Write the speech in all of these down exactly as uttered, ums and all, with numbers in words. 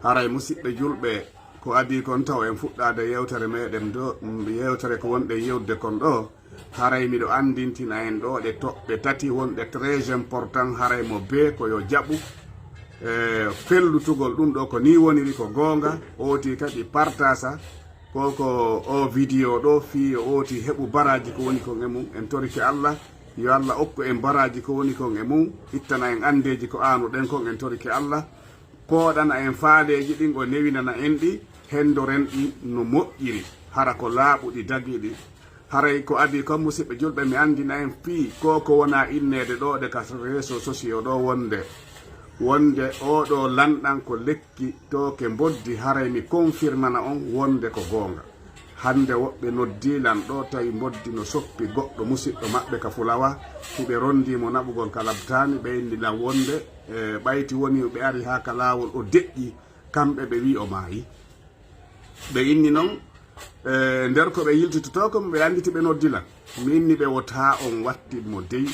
Haray, musiɓɓe julɓe, ko adii kon taw en fuɗɗaade yeewtere meeɗen ɗo, mm, yeewtere ko wonɗen yeewtude kon ɗo, haray miɗo anndintina en ɗo ɗe toɓɓe tati wonɗe très important, haray mo bee ko yo jaɓu, e, fellutugol ɗum ɗo ko nii woniri ko goonga, ooti kadi partasa, ko ko o vidéo ɗo fii yo ooti heɓu baraaji ko woni kon e mum. En torike Allah, yo Allah okku en baraaji ko woni kon e mum, ittana en anndeeji ko aanuɗen kon, en torike Allah. Pooɗana en faaleeji ɗin, o newinana en ɗi, henndoren ɗi no moƴƴiri, hara ko laaɓuɗi dagiɗi. Haray ko adii kon, musiɓɓe julɓe, mi anndina en fii ko ko wona inneede ɗo ɗe ka réseaux sociaux ɗo wonde, wonde oo ɗo lanɗan ko lekki tooke mboddi, haray mi confirmana on wonde ko goonga. Hannde woɓɓe noddii lan ɗo, tawi mboddi no soppi goɗɗo musiɗɗo maɓɓe ka Fulawa, hiɓe ronndii mo naɓugol ka labtaani, ɓe inni lan wonde, e, ɓayti woni ɓe ari haa ka laawol o deƴƴi, kamɓe ɓe wi'i o maayi. Ɓe inni non, e, nder ko ɓe yiltitotoo ko ɓe annditi ɓe noddi lan. Mi inni ɓe wota on wattin mo dey.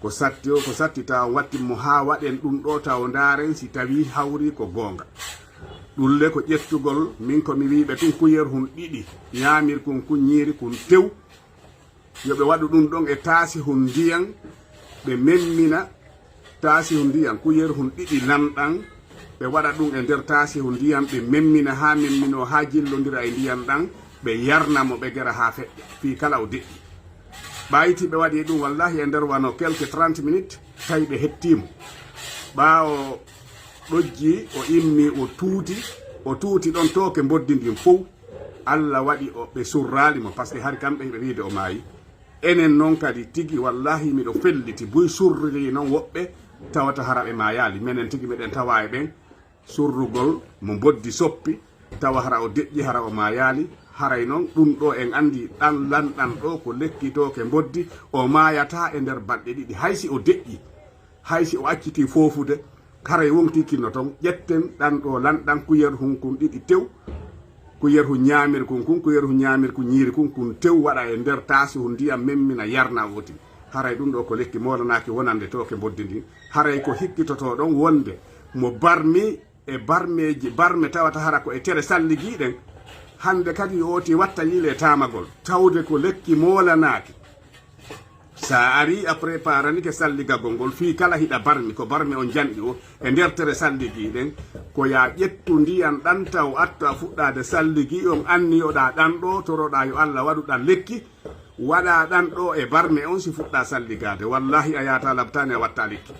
Ko satti o, ko satti taw wattin mo haa waɗen ɗum ɗo taw ndaaren si tawii hawrii ko goonga. Ɗum le ko ƴettugol, min ko mi wiiɓe tun kuyerhun ɗiɗi, ñaamirkun kun ñiiri kun tew. Yo ɓe waɗu ɗum ɗon e taasihun ndiyan, ɓe memmina taasihun ndiyan, kuyerhun ɗiɗi lanɗan, ɓe waɗa ɗum e nder taasihun ndiyan, ɓe memmina haa memminoo, haa jillondira e ndiyan ɗan, ɓe yarna mo, ɓe gera haa feƴƴa, fii kala o deƴƴi. Ɓaayti ɓe waɗi ɗum, wallahi, e nder wano quelques trente minutes, tawi ɓe hettii mo. Ɓaawo ɗojji, o immi, o tuuti, o tuuti ɗon tooke mboddi ndin fow. Allah waɗi o, ɓe surraali mo, par ce que hari kamɓe hiɓe wiide o maayi. Enen non kadi tigi, wallahi, miɗo felliti, buy surriri non woɓɓe, tawata hara ɓe maayaali. Menen tigi miɗen tawa e ɓen, surrugol mo mboddi soppi, tawa hara o deƴƴi, hara o maayaali. Haray non ɗum ɗo en anndi ɗan lanɗan ɗo ko lekki tooke mboddi, o maayataa e nder balɗe ɗiɗi, hay si o deƴƴi, hay si o accitii foofude, haray wonkii kinno ton. Ƴetten ɗan ɗo lanɗan kuyerhun kun ɗiɗi tew, kuyerhun ñaamirkun kun, kuyerhun ñaamirkun ñiiri kun, kun tew waɗa e nder taasihun ndiyan, memmina, yarna ooti. Haray ɗum ɗo ko lekki moolanaaki wonande tooke mboddi ndin. Haray ko hikkitotoo ɗon wonde mo barmi e barmeeji, barme tawata hara ko e tere salligiiɗen. Hannde kadi ooti watta yiile taamagol, tawde ko lekki moolanaaki. Sa ari a préparanike salligagol ngol, fii kala hiɗa barmi, ko barme on janɗi o, e nder tere salligiiɗen, ko ya ƴettu ndiyan ɗan taw atto a fuɗɗaade salligii on, anniyoɗaa ɗan ɗo, toroɗaa yo Allah waɗu ɗan lekki, waɗaa ɗan ɗo e barme on si fuɗɗaa salligaade. Wallahi a yaata labtaani a watta lekki.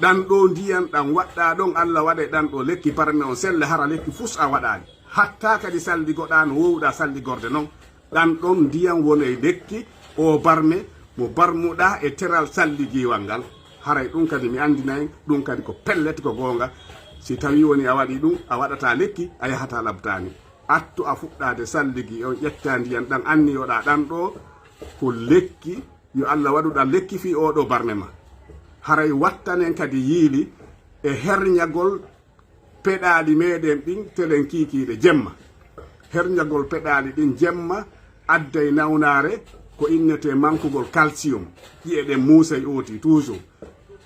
Ɗan ɗo ndiyan ɗan waɗɗaa ɗon, Allah waɗay ɗan ɗo lekki, barme on selle hara lekki fus a waɗaali. Hatta kadi salligoɗaa no woowuɗaa salligorde non. Ɗan ɗon ndiyan wonay lekki o barme mo barmuɗaa e teral salligiiwal ngal. Haray ɗum kadi mi anndina en, ɗum kadi ko pellet ko goonga. Si tawii woni a waɗii ɗum, a waɗataa lekki, a yahataa labtaani. Attu a fuɗɗaade salligi on, ƴetta ndiyan ɗan, anniyoɗaa ɗan ɗo ko lekki, yo Allah waɗu ɗan lekki fii oo ɗoo barme ma. Haray wattanen kadi yiili e herñagol peɗaali meɗen ɗin telen kiikiiɗe jemma. Herñagol peɗaali ɗin jemma adday nawnaare ko innetee mankugol calcium. Ƴi'e ɗen muusay ooti toujours.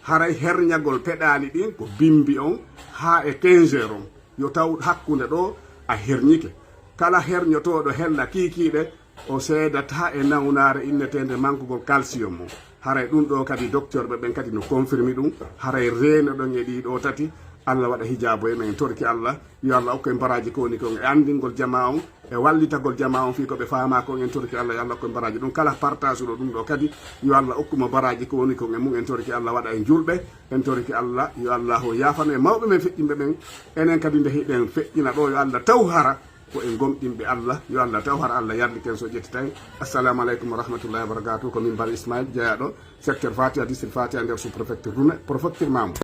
Haray herñagol peɗaali ɗin ko bimbi on haa e quinze heures on. Yo taw hakkunde ɗo a herñike. Kala herñotooɗo hella kiikiiɗe, o seedataa e nawnaare inneteende mankugol calcium mum. Haray ɗum ɗo kadi docteur ɓe ɓen kadi no confirmi ɗum. Haray reenoɗon e ɗii ɗo tati. Allah waɗa hijaabu e men, en torki Allah. Yo Allah okku en baraaji ko woni kon e anndingol jamaa on, e wallitagol jamaa on fii ko ɓe faamaa kon, en torki Allah, yo Allah okku en baraaji ɗum. Kala partasuɗo ɗum ɗo kadi, yo Allah okku mo baraaji ko woni kon e mum, en torki Allah waɗa en julɓe, en torki Allah, yo Allah o yaafano e mawɓe men feƴƴinɓe ɓen. Enen kadi nde hiɗen feƴƴina ɗo, yo Allah taw hara ko en gomɗinɓe Allah, yo Allah taw hara Allah yarlike en so ƴettitay. Assalamu aleykum wa rahmatullahi wa barakatuh. Ko min Bari Ismail, jeyaɗo secteur Fatiha, district Fatiha, nder sous-préfecture Roume, préfecture Mamou.